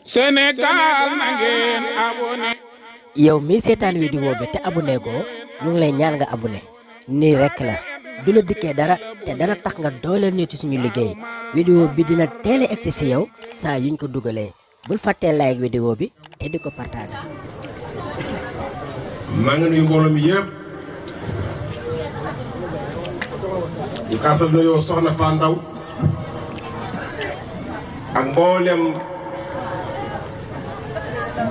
Sénégal na ngeen abonné. yow mii seetaan vidéo bi te abonné goo ñu ngi lay ñaan nga abonné nii rekk la du la dikkee dara te dana tax nga dooleel ñu ci suñu liggéey vidéo bi dina teel a egg si yow saa yuñ ko dugalee bul fàttee like vidéo bi te di ko partager. maa ngi nuyu mbooloo mi yëpp di xaasal nuyoo soxna Fa Ndaw ak mboolem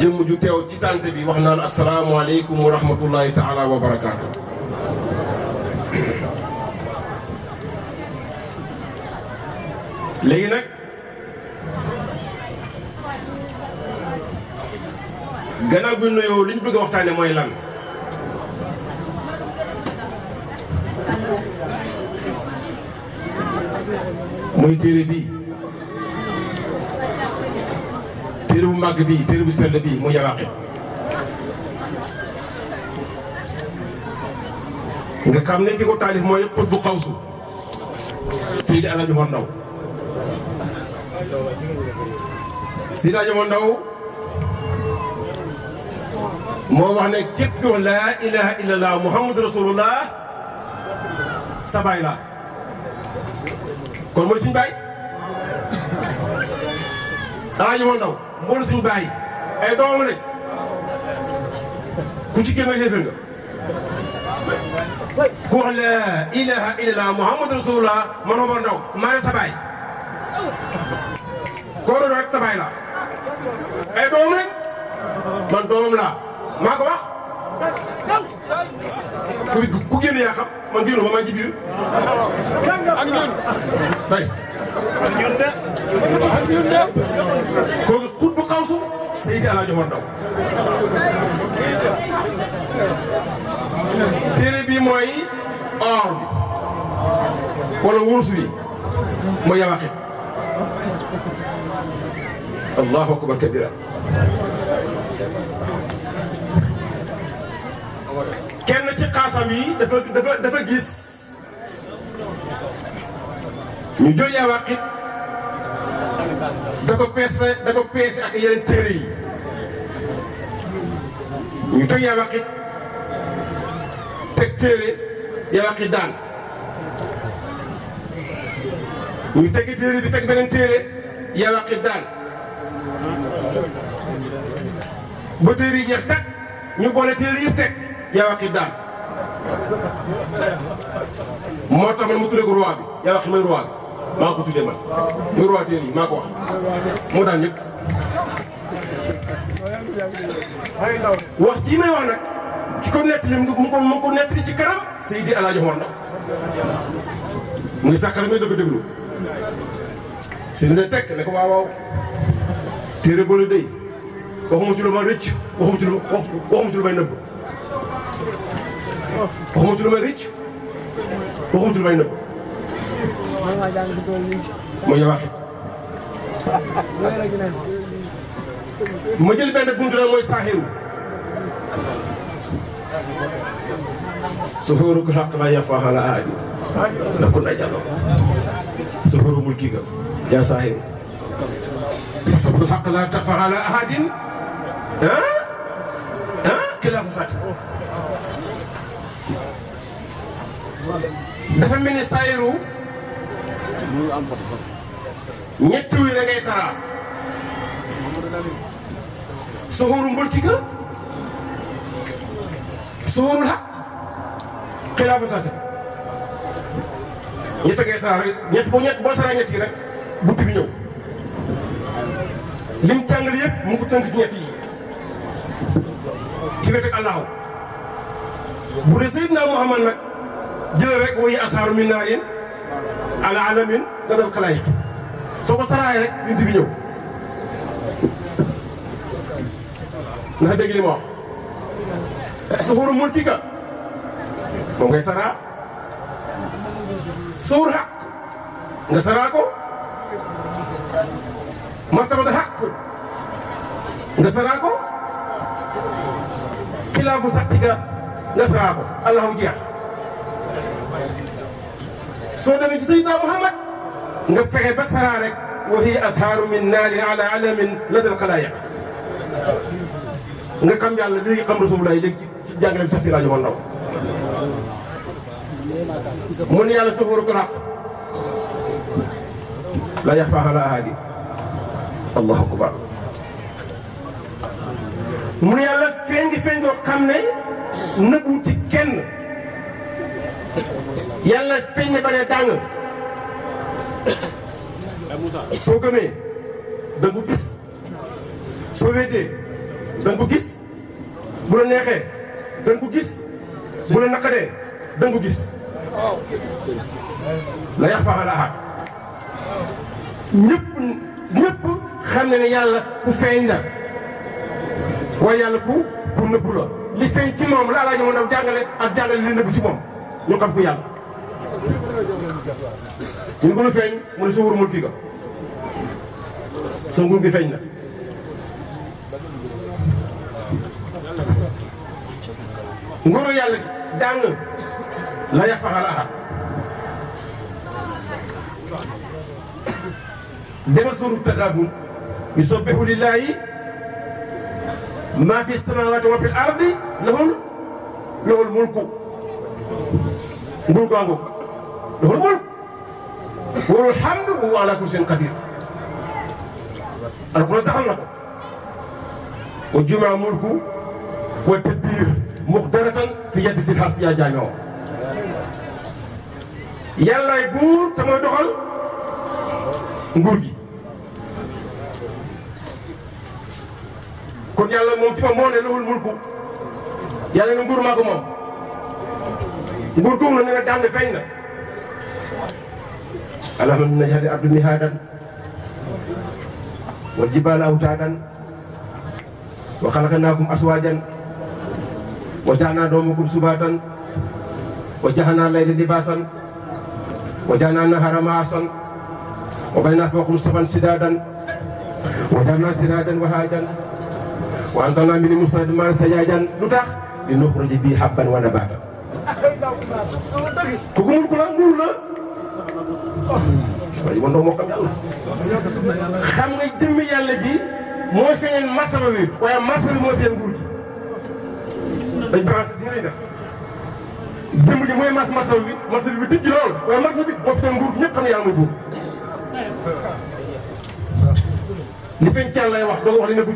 jëmm ju teew ci tànt bi wax naan asalaamaaleykum wa rahmatullahi taala wa barakaatu. léegi nag gannaaw bi nuyoo li ñu bëgg a waxtaane mooy lan. muy téere bii téere bu màgg bii téere bu sell bii mu Yawaaqit nga xam ne ki ko taalif mooy Xutbu Xawsu Seydi Alaaji Omar Ndaw Seydi Alaaji Omar Ndaw moo wax ne képp ki wax laa ilaha illallah muhammadu rasulullah sa baay la kon mooy suñu baay Alaaji Omar Ndaw mboolu suñu baay ay doomam lañ ku ci génn xéeféer nga ku wax laa ilaha illallah muhammadu rasulullah man Omar Ndaw maa ne sa baay koo doon rek sa baay la ay doomam lañ man doomam laa maa ko wax ku génn yaa xam man génn ba maa ci biir ak ñun bay kooku Xutbu Xawsu Seydi Alaaji Omar Ndaw téere bi mooy or bi wala wurus bi mooy Yawaaqit allahu akbar kabira kenn ci xaasam yi dafa gis ñu jël Yawaaqit da ko peese ak yeneen téere yi ñu teg Yawaaqit teg téere Yawaaqit daan ñu tegi téere bi teg beneen téere Yawaaqit daan ba téere yi jeex tag ñu boole téere yëpp teg Yawaaqit daan moo tax man mu tuddee ko roi bi Yawaaqit mooy roi bi maa ko tuddee man muy roi téere yi maa ko wax moo daan ñëpp wax ci may wax nag ki ko nettali mu ko nettali ci kanam Seydi Alaaji Omar Ndaw mu ngi sàqal may da ko déglu si ne tekk ne ko waaw waaw téere boole day waxuma ci lu ma rëcc waxuma ci lu may nëbb waxuma ci lu may rëcc waxuma ci lu may nëbb mooy Yawaaqit ma jël benn buntu nag mooy saaxiru suhuurul haqq laa yaxfaa alaa ahadin ndax kon ay jàllo suhuuru mulkika yaa saaxiru suhuurul haqq laa taxfaa alaa ahadin xilaafu saati dafa mel ni saaxiru ñetti wi ngay saraa suhuuru mulkika suhuurul haqq xilaafu saati ñett ngay saraa rek boo saraa ñett yi rek bunt bi ñëw lim jàngale yëpp mu ngi ko tënk ci ñett yi ci wet ak Allahu bu dee Seydina Muhammad nag jël rek woyi asaaru min naarin ala alamin la dal xalaayiq soo ko saraay rek bunt bi ñëw ndax dégg li ma wax suhuuru mulkika moom ngay saraa suhuuru haqq nga saraa ko martabata haqq nga saraa ko xilaafu sattika nga saraa ko Allahu jeex soo demee ci Seydina Muhammad nga fexe ba saraa rek wa hiya azharu min naarin ala alamin lada alxalaayiq nga xam yàlla léegi xam rasulullah léegi ci jàngaleem sax si rajo ma ndaw mu ne yàlla sahuuru ko xaq la yaxfa ala ahadi allahu akbar mu ne yàlla feeñ gi feeñ goo xam ne nëbbu ci kenn yàlla feeñ ne ba ne dàng soo gëmee da nga ko gis soo weddee da nga ko gis bu la neexee da nga ko gis bu la naqadee da nga ko gis la yaxfa ala ahad ñëpp xam ne ne yàlla ku feeñ la waaye yàlla ku nëbbu la li feeñ ci moom la Alaaji Ndaw jàngale ak jàngale li nëbbu ci moom ñu xam ko yàlla ñun ko lu feeñ mu ne sa wóorumul kii ga sa nguur gi feeñ na nguuru yàlla dàng la yaxfa ala ahad demal suuru Taghaabun yusabbihu lillahi maa fi samaawaati wa fi l-ardi lahul mulku nguur gaangu lahul mulk wa lahul hamdu wa huwa alaa kulli shay'in qadiir alxuraan saxal na ko wa jumaa mulku wa tadbiir muqdaratan fi yaddi sil xars yaa jaañoo yàllaay buur te mooy doxal nguur gi kon yàlla moom ci ma moo ne lahul mulku yàlla ne nguur maa ko moom nguur googu na ne na dàng feeñ na alam naj'al al-arda mihaadan wal jibaala awtaadan wa xalaqnaakum aswaajan wa ja'alnaa nawmakum subaatan wa ja'alnaa layla libaasan wa ja'alnaa nahaara ma'aasan wa banaynaa fawqakum sab'an shidaadan wa ja'alnaa siraajan wahaajan wa anzalnaa mina al-mu'siraati maa'an sajaajan lu tax li nuxrija bihi habban wa nabaatan ku ko mun ko la nguur la waaye man doo moo xam yàlla xam nga jëmmi yàlla ji mooy feeñal martaba bi waaye martaba bi mooy feeñal nguur gi dañ branche di lay def jëmm ji mooy martaba bi dijj lool waaye martaba bi moo feeñal nguur gi ñëpp xam ne yàlla mooy buur li feeñ ci yàlla lay wax doo ko wax li nëbbu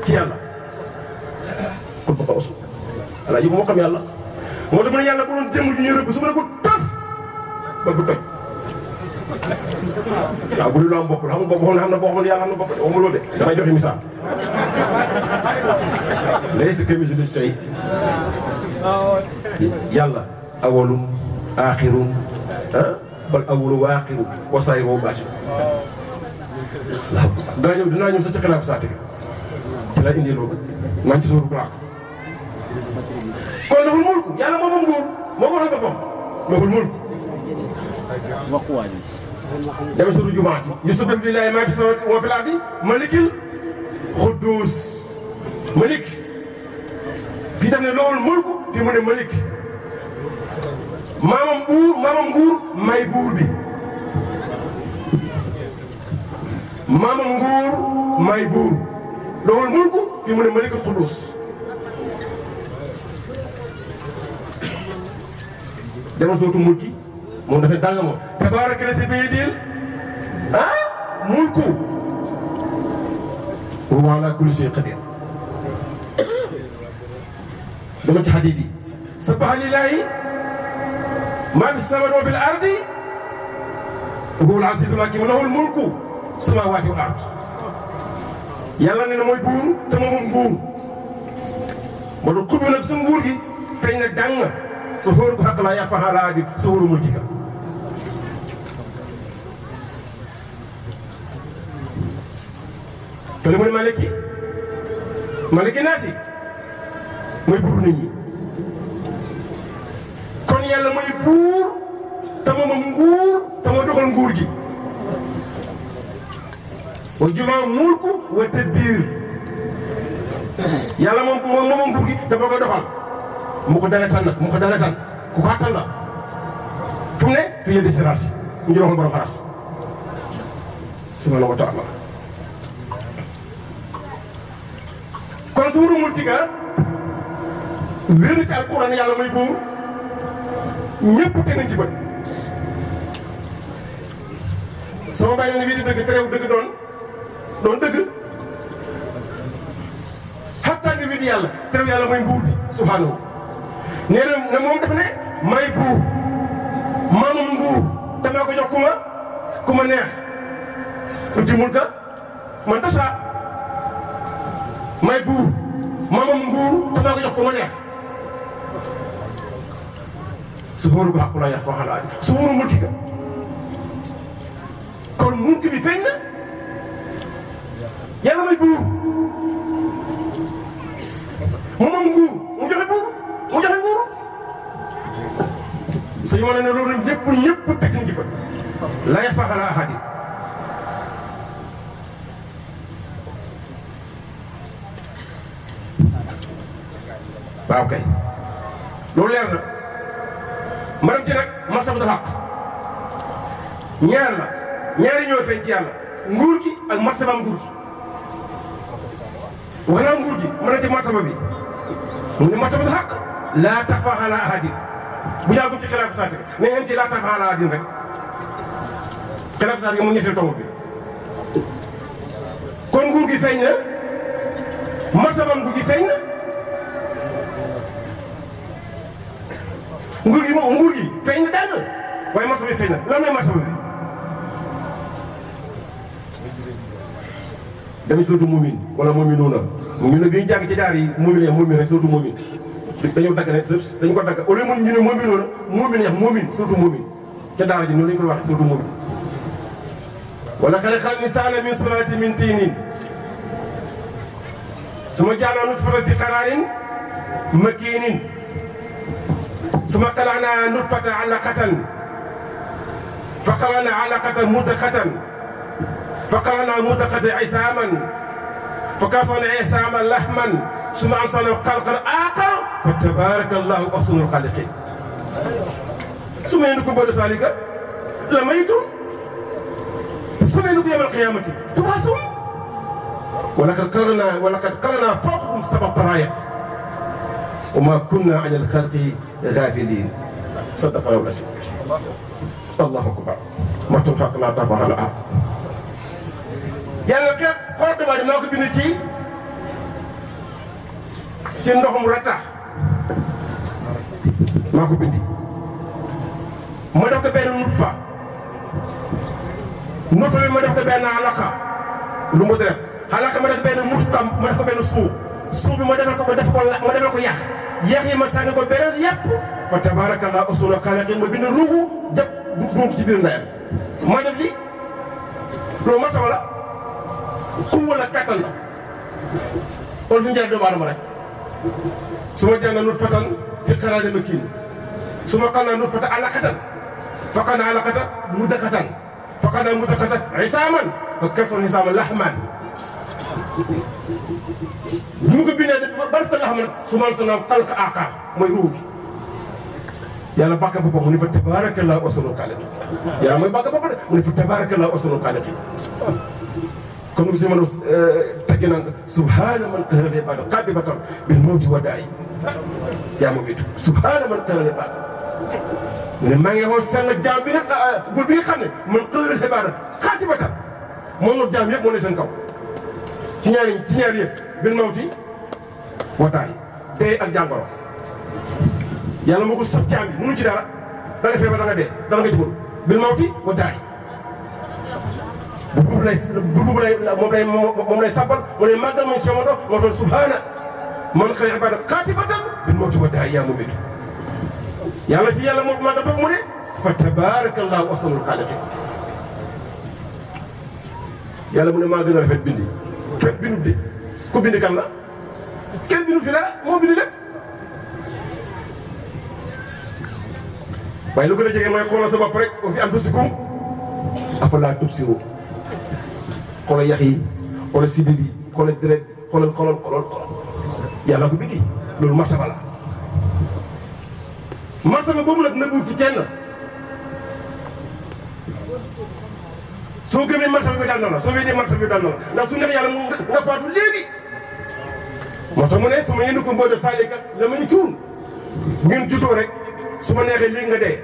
ci yàlla kon ba ko osu alaa ji moo xam yàlla moo tax mu ne yàlla bu doon jëmm ji ñu rëbb su ma ne ko taf ba bu toj waaw bu dul lu am bopp la xam nga bopp xam na boo xam ne yàlla xam na bopp de waxuma loolu de damay joxe misaal laysa kamithlihi shay yàlla awalun aaxirun bal awalu wa aaxiru wa zaahiru wa baatin dinaa ñëw sa ci xilaafu saa tege ci laa indi loolu maa ngi ci suuru Qur'aan kon lahul mulku yàlla moom moom nguur moo ko waxal boppam lahul mulku dama suuru Jumaati yusabbihu lillahi maa fi samaawaati wa fil ardi malikil quddus malik fii def ne lahul mulku fii mu ne malik maamam nguur may buur bi maamam nguur may buur lahul mulku fii mu ne malikil quddus dama sootu mulki moom dafay dàng moom tabaaraka llazii biyadihil mulku wa huwa alaa kulli shay'in qadiir dama ci xadiid yi sabbaha lillaahi maa fi samaawaati wa fil ardi wa huwa al-aziizul hakiim lahul mulku samaawaati wal ard yàlla nee na mooy buur te moom nguur moo tax xubbi nag su nguur gi feeñ na dàng zuhuuruhu haqqan laa yaxfaa alaa ahadin zuhuuru mulkika fële mooy maliki naasi mooy buur nit ñi kon yàlla mooy buur te moom nguur te moo doxal nguur gi wa jumaa mulku wa tadbiir yàlla moom nguur gi te moo koy doxal mu ko dara tan ku ko attan la fu mu ne fi yëndi siraas ñu doxal borom aras subhanahu wa taala kon suuru multika wér na ci alquran yàlla may buur ñëpp te nañ ci bët sama bàyyi ne wii di dëgg terew dëgg doon dëgg xattaa nga wii di yàlla terew yàlla may mbuur bi subhanahu nee na ne moom dafa ne may buur maamam nguur damaa ko jox ku ma neex uti mulka man tasa may buur maamam nguur damaa ko jox ku ma neex suhóoru ba xaqulaa yax faxalaadi suhóoru mulki ka kon mulki bi feeñ na yàlla may buur maamam nguur mu joxe buur suñu mën a ne loolu ñëpp teg nañ ci bët la yax faxalaa ahadi waaw kay loolu leer na ma dem ci nag martabatul haqq ñaar la ñaari ñoo feeñ ci yàlla nguur gi ak martabaam nguur gi wax naa nguur gi ma ne ci martaba bi mu ne martabatul haqq laa taxfaa alaa ahadin bu jàggul ci xilaafu saati ne ngeen ci laa taxfaa alaa ahadin rek xilaafu saati mu ñetteel tomb bi kon nguur gi feeñ na martabaam nguur gi feeñ na nguur gi feeñ na daal waaye martaba bi feeñ na lan mooy martaba bi dem sootu muumin wala muuminuuna ñu ne bi ñu jàng ci daar yi muumin rek sootu muumin dañoo dagg ne dañu ko dagg au lieu ñu ne muuminuuna muumin yax muumin sootu muumin ca daara ji noonu lañu koy waxee sootu muumin wala xalaqal insaana min sulaatin min tiinin summa ja'alnaahu nutfatan fi qaraarin makiinin ثم خلقنا نطفة علقة فخلقنا علقة مضغة فخلقنا مضغة عظاما فكسونا عظاما لحما ثم أنشأناه خلقا آخر فتبارك الله أحسن الخالقين ثم إنكم بعد ذلك لميتم ثم إنكم يوم القيامة تبعثون ولقد قرنا فوقهم سبع طرائق وما كنا عن الخلق غافلين صدق الله العظيم الله اكبر ما تنفق لا تفعل yàlla ke xool dama di maa ko bind ci ndoxum ratax maa ko bindi ma def ko benn nutfa bi ma def ko benn alaqa lu mu def alaqa ma def ko benn mutkam ma def ko benn suuf bi ma defal ko yàq yi ma sànni ko beneen yàpp fa tabarakallah ahsanul xaaliqiin ma bind ruuxu def du dugg ci biir ndeyam ma def li loolu martaba la kuwa la kattan la kon fi mu jaar doomu aadama rek su ma jàng nutfatan fi qaraarin makiin su ma xal naa nutfatan alaqatan fa xal naa alaqatan mudghatan fa xal naa mudghatan izaaman fa kasawna izaaman lahman bi mu ko bindee ba def ko la xam ne su ma la xalqa aaxar mooy ruuh bi yàlla bàkk boppam mu ne fa tabaarakallaahu ahsanul xaaliqiin yàlla mooy bàkk boppam de mu ne fa tabaarakallaahu ahsanul xaaliqiin comme ni ko si mën a tegge naan subhaana man qahara l-ibaada qaatibatan bil mawti wa daa'i yaa ma biitu subhaana man qahara l-ibaada mu ne maa ngi xool sell jaam bi nag buur bi nga xam ne man qahara l-ibaada qaatibatan moom nag jaam yëpp moo ne seen kaw ci ñaari yëf bil mawti wa daa'i dee ak jàngoro yàlla moo ko saf jaam bi mënu ci dara da nga feebar da nga dee dara nga ci mën bil mawti wa daa'i moom lay sabbal mu ne màggal mooy somodo moo doon subhaana man xëy ibaada qaatibatan bil mawti wa daa'i yaa mumiitu yàlla ci yàlla moo màggal bopp mu ne fa tabaarakallaahu ahsanul xaaliqiin yàlla mu ne maa gën a rafet bindi kenn bindu de ku bind kan la kenn bindu fi la moo bind lépp waaye lu gën a jege mooy xoolal sa bopp rek wa fii anfusikum afalaa tubsiruun xoolal yax yi xoolal sidit yi xoolal deret xoolal yàlla ko bindi loolu martaba la martaba boobu nag nëbbu ci kenn soo gëmee martaba bi dal na la soo weddee martaba bi dal na la ndax su neex yàlla mu nga faatu léegi moo tax mu ne su ma yendu ko mbooda saalika la ma ñu tuun bu ngeen juddoo rek su ma neexee léegi nga dee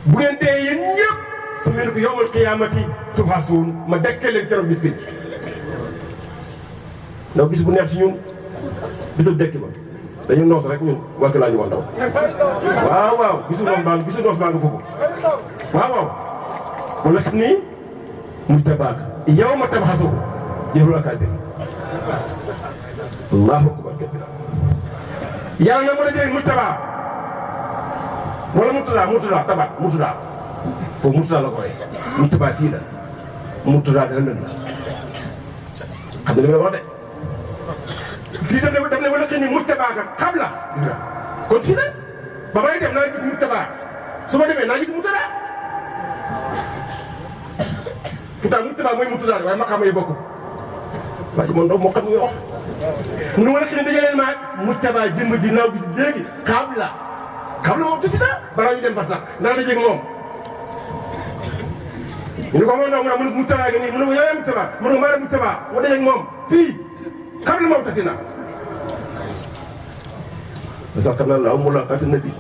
bu ngeen dee yéen ñëpp su ma yendu ko yawmal qiyaamati tubhasuun ma dekkee leen keroog bis pénc ndax bis bu neex si ñun bisub dekki ba dañu noos rek ñun wàlk laa ñu wax ndaw waaw bisu noos baa nga foofu waaw wala xam ni mu tabaak yow ma tabxasu yërul akaabir allahu akbar kabira yàlla na mën a jëriñ mujtaba wala murtada tabaat murtada foofu murtada la ko waxee mujtaba fii la murtada da ëllëg la xam nga li may wax de fii daf ne wala xëy ni mujtabaaka xabla gis nga kon fii la ba may dem naa gis mujtaba su ma demee naa gis murtada pourtant mujtaba mooy murtada waaye ma xam ay bokk waaye moom doo moo xam nga wax mu ne wala xëy na dañu leen maa mujtaba jëmb ji naaw gis léegi xabla moom tuuti na balaa ñu dem ba sax naa la jég moom ñu ne ko moom ndaw mu ne mujtaba gi nii mu ne ko yow yaa mujtaba mu ne ko maa mujtaba mu dajeeg moom fii xabla moom tati na wasaqana lahu mulaqata nabi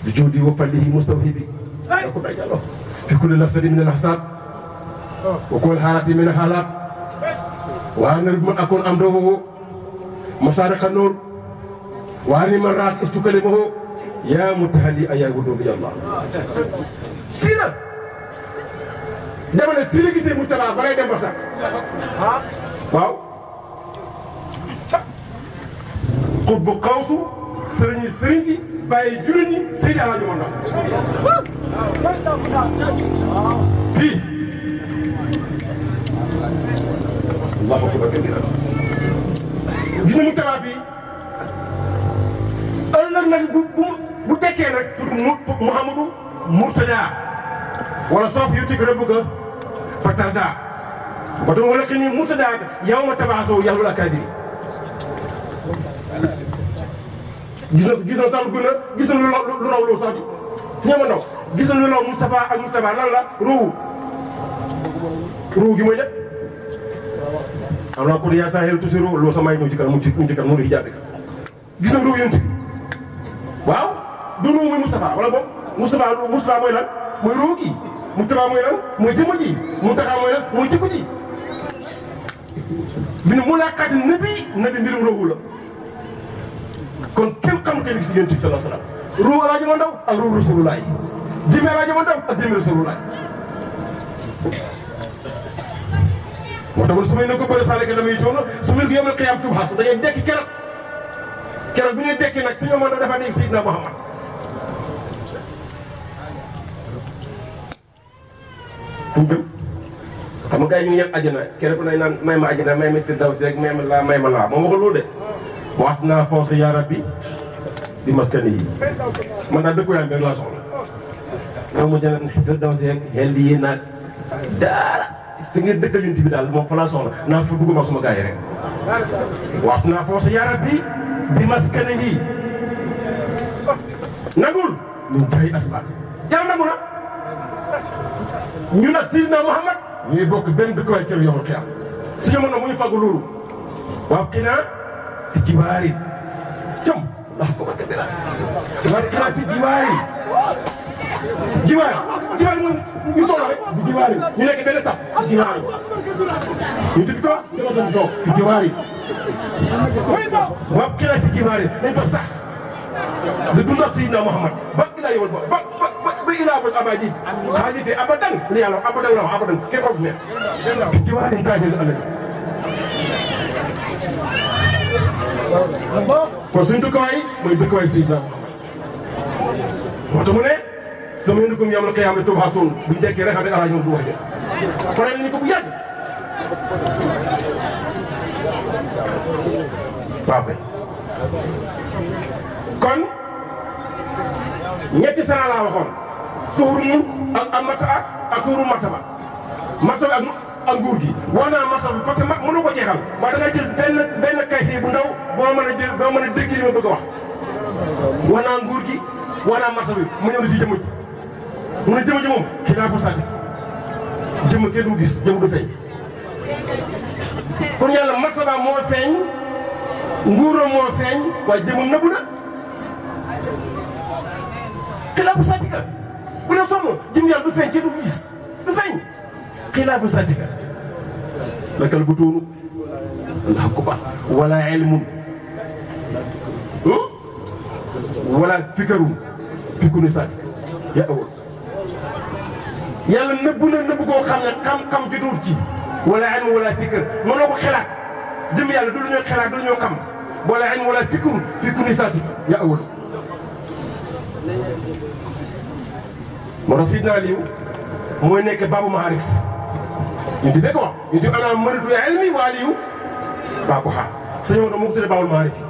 bi juudi wa falihi mustawhibi ko dajalo fi kulli nafsin min al-ahsab wa kulli halatin min al-halat wa ana man akun amdahu masariqa nur wa ani man ra'at istukalimahu ya mutahalli ayagudu bi Allah fii la dama ne fii la gisee mujtaba balay dem ba sax waaw xutbu xawsu sëriñ si bàyyi jullit ñi Seydi Alaaji Omar Ndaw fii allahu akbar kabira gis na mujtaba fii ëllëg nag bu dekkee nag tudd Mouhamadou Mourtada wala soof yu ci gën a bëgg a fa tarda ba tam wala xëy ni Mourtada yow ma tabaasoo yàllul akaabiri gis na sax lu gën a gis na lu raw loolu sax bi si ñama ndaw gis na lu raw Moustapha ak Moustapha lan la ruu gi mooy lépp am naa ko yaa saa xel tuuti ruu loolu samay ñëw ci kanam mu ci kanam mu hijaab ka gis na ruu yonent bi waaw du ruu muy Moustapha wala boog Moustapha mooy lan mooy ruu gi Moustapha mooy lan mooy jëmm ji Mountakha mooy lan mooy jikko ji bi ne mu laaqaati nabi mbirum ruu la kon kenn xamul kenn gis ngeen ci sallallahu alayhi wasallam ruu Alaaji Omar Ndaw ak ruu Rasulullah jëmmi Alaaji Omar Ndaw ak jëmmi Rasulullah moo tax su ma ne ko bëri saa lekk damay coono su ma ko yomal xiyaam tubxas dañuy dekki keroog bi ñuy dekki nag suñu Omar Ndaw dafa nekk Seydina Muhammad fu mu jëm xam nga gars yi ñu ngi ñëpp àjjana kenn ku ne naan may ma àjjana may ma firdawsi rek may ma laa moom waxul loolu de waas naa fawsa yaa rabbi di maskani yi man daal dëkku yaay bi rek laa soxla moom mu jënd firdawsi rek xel di yéen daara fi ngeen dëkkal yonent bi daal moom fa laa soxla naa fa dugg ak sama gars yi rek waas naa fawsa yaa rabbi di maskani yi nagul ñu jaay asbaak yàlla nagu na ñu nag Seydina Muhammad ñuy bokk benn dëkkuwaay kër yomal xiyam si jamono mu ñu fàggu loolu waaw xinaa fi jiwaari cam ndax ko ba kabira waaw xinaa fi jiwaari moom ñu toog rek fi jiwaari ñu nekk benn sax fi jiwaari ñu tudd ko dama toog fi jiwaari waaw xinaa fi jiwaari dañ fa sax de dund ak Seydina Muhammad ba ilaa yow ba ilaa ba abadi xaalifi abadan li yàlla abadan la wax abadan kenn ko fi ne fi jiwaari kaajal ëllëg kon suñu dëkkuwaay mooy dëkkuwaay Seydina Muhammad moo tax mu ne sama yëngu yam la xiyaam tuuba suul buñ dekkee rek xam ne Alaaji Omar du wax de pare nañu ko bu yàgg waaw kay kon ñetti sana laa waxoon suuru mulk ak mata ak suuru martaba ak nguur gi wax naa martaba bi parce que mag mënu ko jeexal waaye da ngay jël benn kaysi bu ndaw boo mën a jël boo mën a dégg li ma bëgg a wax naa nguur gi wax naa martaba bi ma ñëw di si jëmm ji mu ne jëmm ji moom xilaafu saati jëmm kenn du gis jëmm du feeñ kon yàlla martaba moo feeñ nguuram moo feeñ waaye jëmmam nëbbu na xilaafu saati ka bu la sonn jëmm yàlla du feeñ kenn du gis du feeñ xilaafu saati ka lakal bu tuunu allahu akbar wala ilmun wala fikarum fikuni saati ya awal yàlla nëbbu na nëbbu koo xam ne xam-xam ci duur ci wala ilmu wala fikr mënoo ko xalaat jëm yàlla du lu ñuy xalaat du lu ñuy xam wala ilmu wala fikr fikuni saati ya awal moo tax Sidna Aliyu mooy nekk baabu maarif ñu di bekk wax ñu di ana maritu ilmi wa Aliyu baabu xaar sëñ Maodo moo ko tuddee baabul maarif yi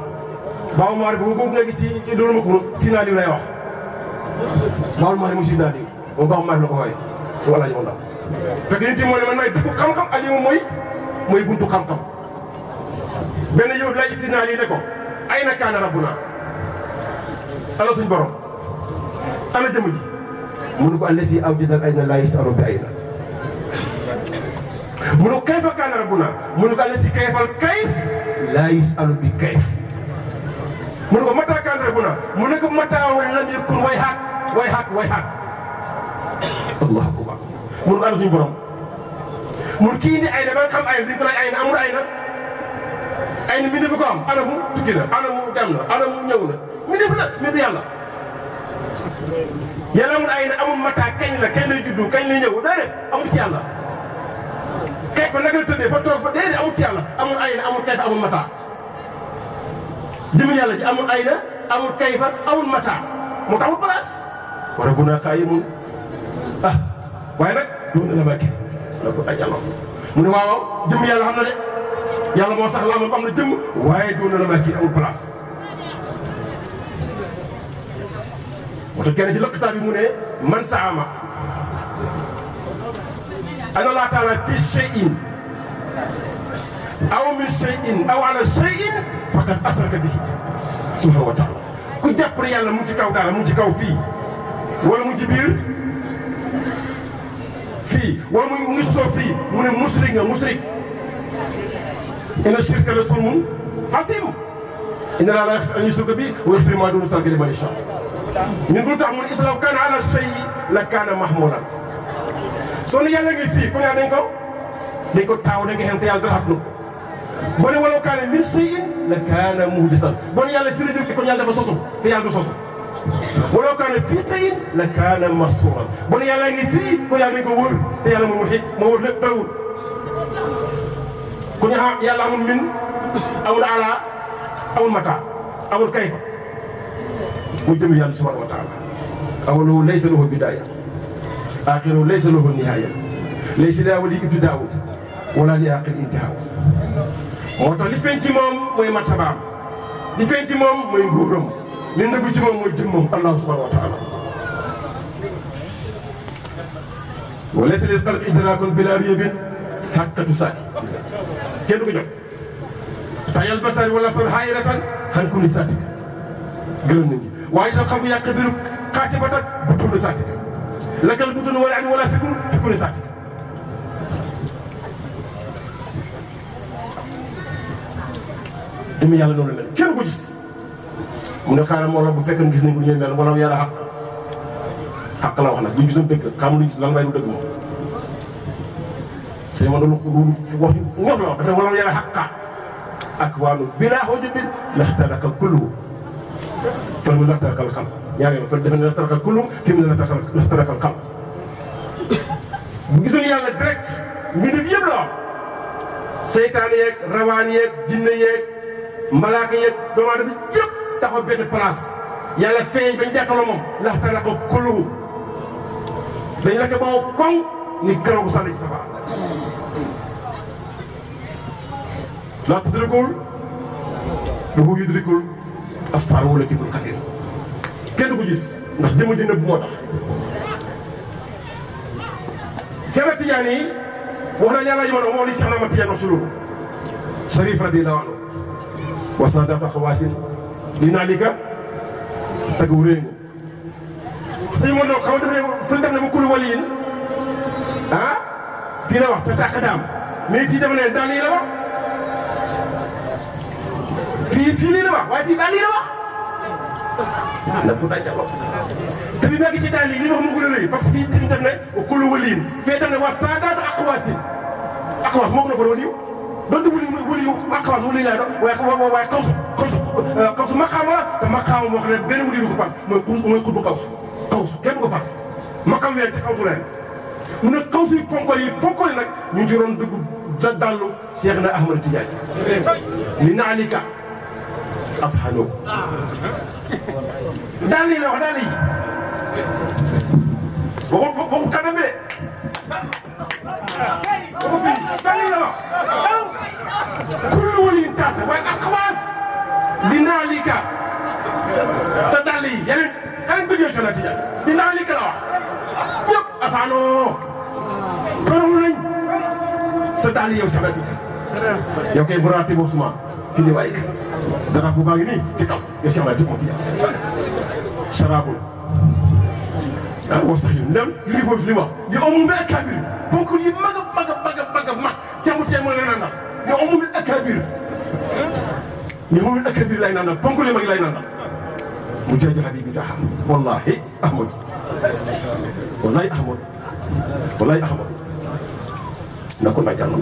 baabul maarif boobu nga gis ci loolu ma ko Sidna Aliyu lay wax baabul maarif mu Sidna Aliyu moom baabul maarif la ko xooyee mu alaaji moom daal fekk nit yi moo ne man maay dugg xam-xam Aliyu mooy buntu xam-xam benn yow lay Sidna Aliyu ne ko ay na kaana rabbuna ana suñ borom ana jëmm ji mu ne ko allasi awjada al ayna laa yasalu bi ayna mu ne ko kayfa kaana rabbuna mu ne ko allasi kayfal kayf laa yasalu bi kayf mu ne ko mata kaana rabbuna mu ne ko mata lam yakun way haat allahu akbar mu ne ko ana suñu borom mu ne kii indi ayna ba nga xam ayna di ko lay ayna amul ayna mi dafa ko am ana mu tukki na ana mu dem na ana mu ñëw na mi def na mi du yàlla yàlla amul ayna amul mata kañ lay juddu kañ lay ñëw déedéet amul ci yàlla kay fa naka la tëddee fa toog fa déedéet amul ci yàlla amul ayna amul kayfa amul mata jëmm yàlla ji amul ayna amul kayfa amul mata moo tax amul place war a gunaa qaayimun waaye nag doon na la ma kii la ko ajalo mu ne waaw jëmm yàlla xam na de yàlla moo sax la am na jëmm waaye doon na la ma kii amul place moo tax kenn ci lëkkataa bi mu ne man saama ana Allah taala fi shay'in aw min shay'in aw ala shay'in faqad asraka bihi subhanahu wa taala ku jàpp ne yàlla mu ngi ci kaw dara mu ngi ci kaw fii wala mu ngi ci biir fii wala mu ngi sosoo fii mu ne musrik nga musrik inna shirka la zulmun asim inna laa yaghfiru an yushraka bihi wa yaghfiru ma duuna zaalika liman yashaa ñun lu tax mu ne islaam kaana ala shay'in la kaana mahmuudan soo ne yàlla ngi fii ku ne dañ ko taaw dañ ko xem te yàlla dara xatnu boo ne walaw kaana min shay'in la kaana muhdisan boo ne yàlla fii la jóge kon yàlla dafa sosu te yàlla du sosu walaw kaana fii shay'in la kaana masuuran boo ne yàlla ngi fii kon yàlla dañ ko wër te yàlla moo wër lépp dara wër ku ne yàlla amul min amul ala amul mata amul kayfa mu jëm yàlla subhanahu wa taala awaluhu laysa lahu bidaaya aaxiruhu laysa lahu nihaaya laysa li awwali ibtidaa'u wala li aaxiri intihaa moo tax li feeñ ci moom mooy martabaam li feeñ ci moom mooy nguuram li nëbbu ci moom mooy jëmmam allah subhanahu wa taala wa laysa lil xalqi idraakun bilaa riibin haqqatu saati kenn du ko jot tayal basari wala tor hayratan han kulli saatika gërëm nañ ci waaye sax xam yàq biiru xaatibatan butuunu saatika lakal butuunu wala ani wala fikru saatika jëmi yàlla noonu la mel kenn ko gis mu ne xaaral moo la bu fekkoon gis nañ ko ñooy mel wala yàlla xaq la wax nag buñ gisoon dëgg xam luñ gis lan may du dëgg moom c'est man lu wax ñox la wax dafa wala yàlla xaqa ak waanu bilaa hujubin laxtaraqa kulluhu fal mu laxtaraqa al xalq ñaar yoon fal defe ne laxtaraqa kulluhu fi mu ne laxtaraqa al xalq bu gisoon yàlla direct mbindeef yëpp la wax seytaane yeeg rawaan yeeg jinne yeeg malaaka yeeg doomu aadama yëpp taxaw benn place yàlla feeñ bañ jàkkaarloo moom laxtaraqa kulluhu dañ la ko boo koŋ ni karaw bu sànni ci safara laa tudrikul lahu yudrikul absaar wa latiful xabiir kenn du ko gis ndax jëmm ji nëbb moo tax. Cheikh Tidiane yi wax nañ yàlla jamono moo li Cheikh Ahmad Tidiane wax ci loolu Sharif radiyallahu anhu wa sadata xawaasin li naalika tagg wu réengu sëñ Modou xam nga def ne ba kulu waliyin ah fii la wax te tàq daam mais fii dafa ne daal lii la wax fii lii la wax waaye fii daal lii la wax na bu day jàlloo te bi nekk ci daal lii li wax mu gën a rëy parce que fii dañu def ne kulu waliyin fee def ne waa saadaatu aqwaasin aqwaas moo gën a fa doon yiw doon wuli aqwaas wuli laa doon waaye xawsu maqaama la te maqaama moo xam ne benn wuli du ko paas mooy xutbu xawsu kenn du ko paas maqaam weer ci xawsu leen mu ne xawsu yi ponkol yi nag ñu ci doon dugg da dallu Cheikh na Ahmad Tidiane li naalika asxano daal lii la wax daal lii boo kanam de boo fi daal lii la wax kullu waliyin taata waaye aqwaas li naalika te daal yi yeneen dëgg Cheikh na Tidiane li naalika la wax ñëpp asxano toroxlu nañ sa daal yow Cheikh na Tidiane yow kay buraate boobu suma fii nii waaye dara bu baa ngi nii ci kaw yow Cheikh na Tidiane sarabul ah wax sax yu ndem gis nga foofu li wax yow amul na akabir donc yi mag Cheikh na Tidiane moo lay nandal yow amul akabir yow amul akabir lay nandal donc li mag lay nandal mu jaaji habibi taha wallahi ahmad na ko may jàll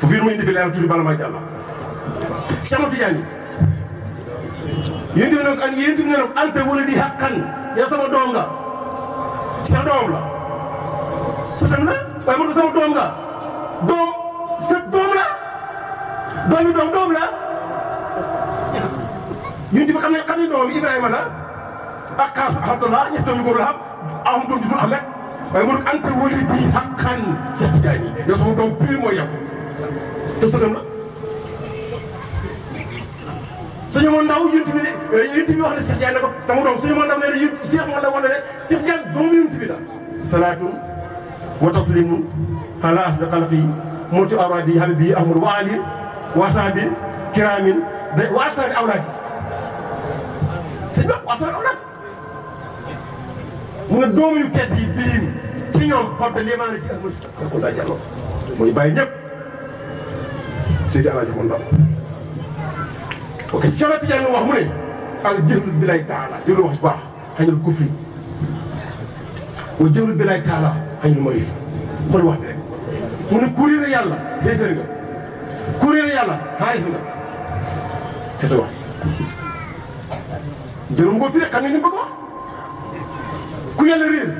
fu fiir ma indi fi leeral tuuti bala may jàll Cheikh na Tidiane yéen tamit nag ante wala di xàqan yow sama doom nga sa doom la sa tam la waaye man sama doom nga sa doom la doom la yéen tamit xam ne doom Ibrahima la ak xaas Abdallah ñett doom yu góor la am doom di dul Ahmed waaye man ante wala di xàqan Cheikh Tidiane yow sama doom pire mooy yow te sa tam la suñu ma ndaw yonent bi wax ne Cheikh Tidiane ne ko sama doom suñu ma ndaw nee na Cheikh ma ndaw wax ne Cheikh Tidiane doomu yonent bi la salaatun wa taslimun ala asli xalqi mutu awraadi habibi ahmad wa ali wa sahbi kiramin wa asrari awlaadi sëñ ba wa asrari awlaad mu ne doomu yu tedd yi biim ci ñoom xool limaa na ci ahmad ko daa jàlloo mooy bàyyi ñëpp Seydi Alaaji ko ndaw ok Cheikh na Tidiane wax mu ne al jahlu billahi taala jëlu wax bu baax xañul kufri wa jahlu billahi taala xañul marif xool wax bi rek mu ne ku réere yàlla xéeféer nga ku réere yàlla xaarif nga c'est wax jërëm ngoo fi rek xam nga ni bëgg wax ku yàlla réer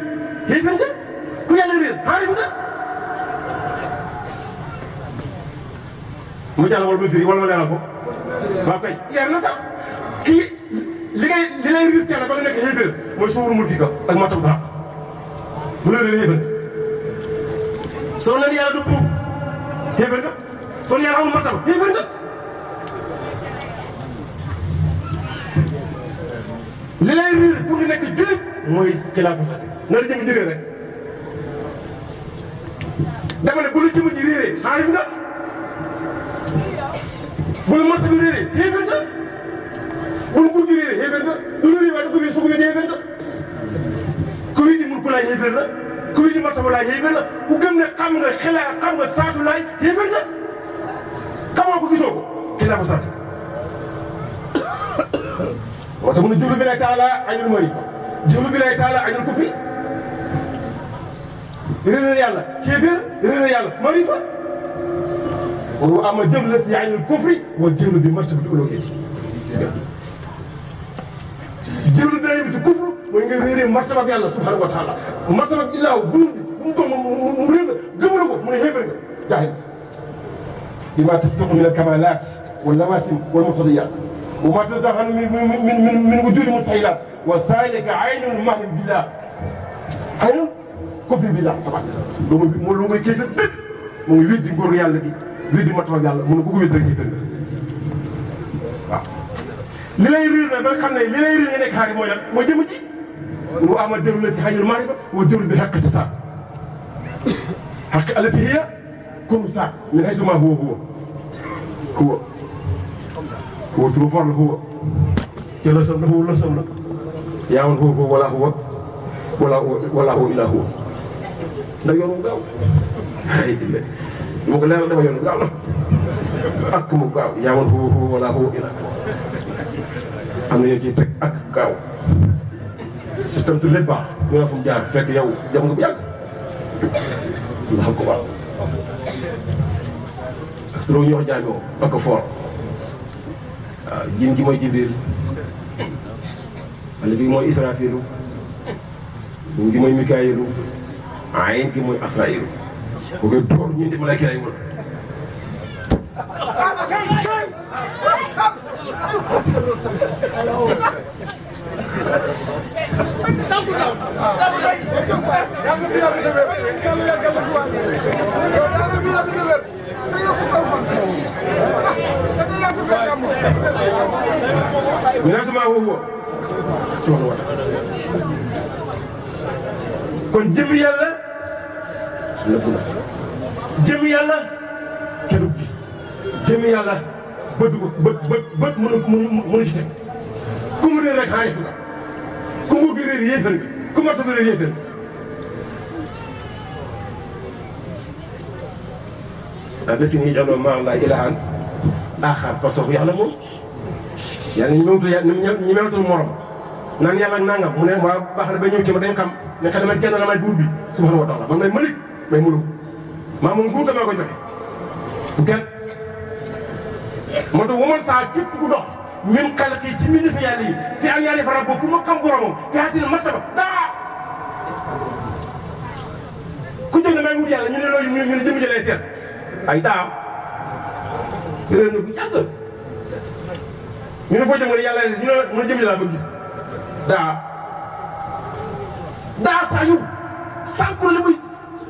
xéeféer nga ku yàlla réer xaarif nga mu jàll wala mu firi wala ma leeral ko waaw kay leer na sax kii li lay riir Cheikh na ba nga nekk xéeféer mooy suuru mulki ka ak matab dara mu la réer xéeféer soo leen yàlla du buub xéeféer nga soo leen yàlla amul matab xéeféer nga li lay riir pour nga nekk jullit mooy xilaafa sax na la jëm jëgee rek dama ne bu la jëm ji réeree xaarif nga bu la marché bi réeré xéeféer nga bu la nguur gi réeré xéeféer nga du la réeré waaye du ko su ko wéddi xéeféer nga ku wéddi mun ko laay xéeféer la ku wéddi marché ba laay xéeféer la ku gëm ne xam nga saatu laay xéeféer nga xamoo ko gisoo ko ki laa fa sant wata mun a jublu bi lay taala añul marifa jublu bi lay taala añul kufri réeré yàlla xéeféer réeré yàlla marifa wa ama jëm la si aynul kufri wa jëlu bi martabati uluhiyyati jëlu bi ci kufru mooy nga réeré martaba ak yàlla subhanahu wa taala martaba ak illaahu bu mu doon mu réer gëmu na ko mu ne xéeféer nga jaahil bima tastahiqu min al-kamalat wal lawasim wal muqtadiyat wa ma tazaharu min wujudi mustahilat wa zalika aynul mahri billah aynul kufri billah tabarak lu muy kéeféer dëgg mu ngi weddi ngóor yàlla gi weddi matoo yàlla mun na ko wéet rek ñu fenn waaw li lay riir nag ba nga xam ne li lay riir nga nekk xaari mooy lan mooy jëm ci mu amal jëru la si xañul maarifa wa jëru bi xaqati saa xaq alati hiya comme ça min haysu ma huwa trop fort la huwa ci lësam la huwa lësam la yaa man huwa wala huwa walaahu illaa huwa ndax yoonu gaaw ay mu ko leeral dama yoonu gaaw na ak mu gaaw yaa man huwa walaahu illaa huwa am na ñoo ciy teg ak gaaw si tam si lépp baax ñu ne fu mu jaar fekk yow jam nga bu yàgg ndax ko baax ak trop ñu wax jaañoo ak ko foor waaw jiim gi mooy Jibril alif gi mooy Israfilu jiim gi mooy Mikaayilu ayin gi mooy Asrailu bu koy door ñu di malaaka lay wër mina sama huwa subhanahu wa ta'ala kon jëm yàlla nëbb na jëm yàlla kenn du gis jëm yàlla bët mënu ci teg ku mu réer rek xaayif nga ku mu réer yéefar nga ku marta bi réer yéefar nga si nii jàlloo maa laa ilahan aaxar fa sox yàlla moom yàlla ñi mewutul morom naan yàlla ak nangam mu ne waaw baax na ba ñëw ci ma dañ xam ne ka damay kenn la may buur bi subhanahu wa taala man may malik may muluk maa moom nguur maa ko joxe bu kenn moo tax waman saa képp ku dox min xalqi ci mbindeefu yàlla yi fi am ñaari faram boobu ku ma xam boromam fi hasil martaba daa ku jóg ne may wut yàlla ñu ne loolu ñu ne jëmu jëlee seet ay daa réer na bu yàgg ñu ne foo jëm nga ne yàlla ñu ne mën a jëm laa ba gis daa saa yu sànku la muy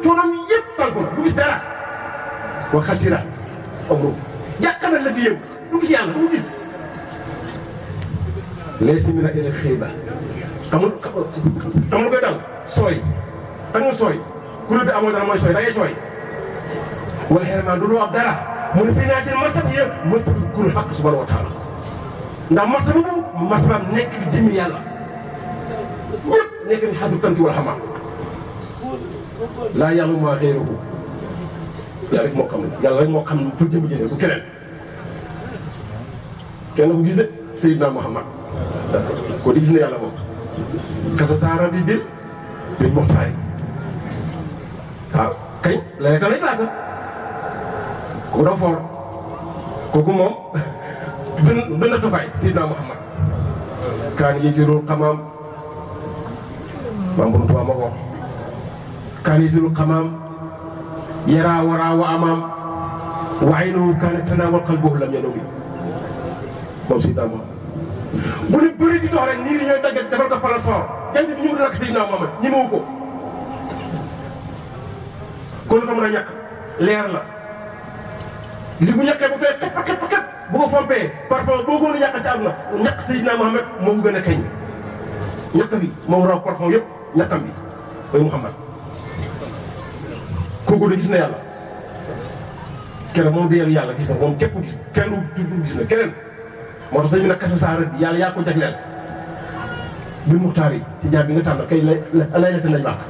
coonam yëpp sànku la du gis dara wa xasira amul yàq na la di yow du gis yàlla du gis leesi mi na ila xiiba xamul koy dal sooy xamul sooy kuréel bi amoo dara mooy sooy da ngay sooy wala xerement du loo ab dara mu ne fii naa seen martaba yëpp martaba kul xaq subhanahu wa taala ndax martaba boobu martaba nekk jëmmi yàlla ñëpp nekk ni xatu tan si wala xamaa laa yàlla maa xeeruhu yàlla rek moo xam ne yàlla rek moo xam fu jëmm jëlee bu keneen kenn ko gis de Seydina Muhammad ko di gis ne yàlla moom kasa saara bi bil bil muxtaar yi waaw kañ la ta lay baaga kooku dafa foor kooku moom benn tubaay Seydina Muhammad kaan yasirul xamaam maam borom tubaab ma ko wax kaan yasirul xamaam yaraa waraa wa amaam wa aynuhu kaanat tanaawal qalbuhu lam yanumi moom Seydina Muhammad bu ne bëri di dox rek niir yi ñooy dagg defal ko palasor jant bi ñu mu lakk Seydina Muhammad ñi mawu ko kon lu ko mën a ñàkk leer la gis bu ñàkkee bu tooy xepp bu ko fompee parfum boo gën a ñàkk ci àdduna ñàkk Seydina Muhammad moo gën a kañ ñàkk bi moo raw parfum yëpp ñàkkam bi mooy Muhammad kooku de gis na yàlla keneen moom déyal yàlla gis na moom képp gis kenn du gis na keneen moo tax sëñ bi nag kasa saara bi yàlla yaa ko jagleel bi muxtaar yi ci jaar bi nga tànn kay lay la te nañ bàkk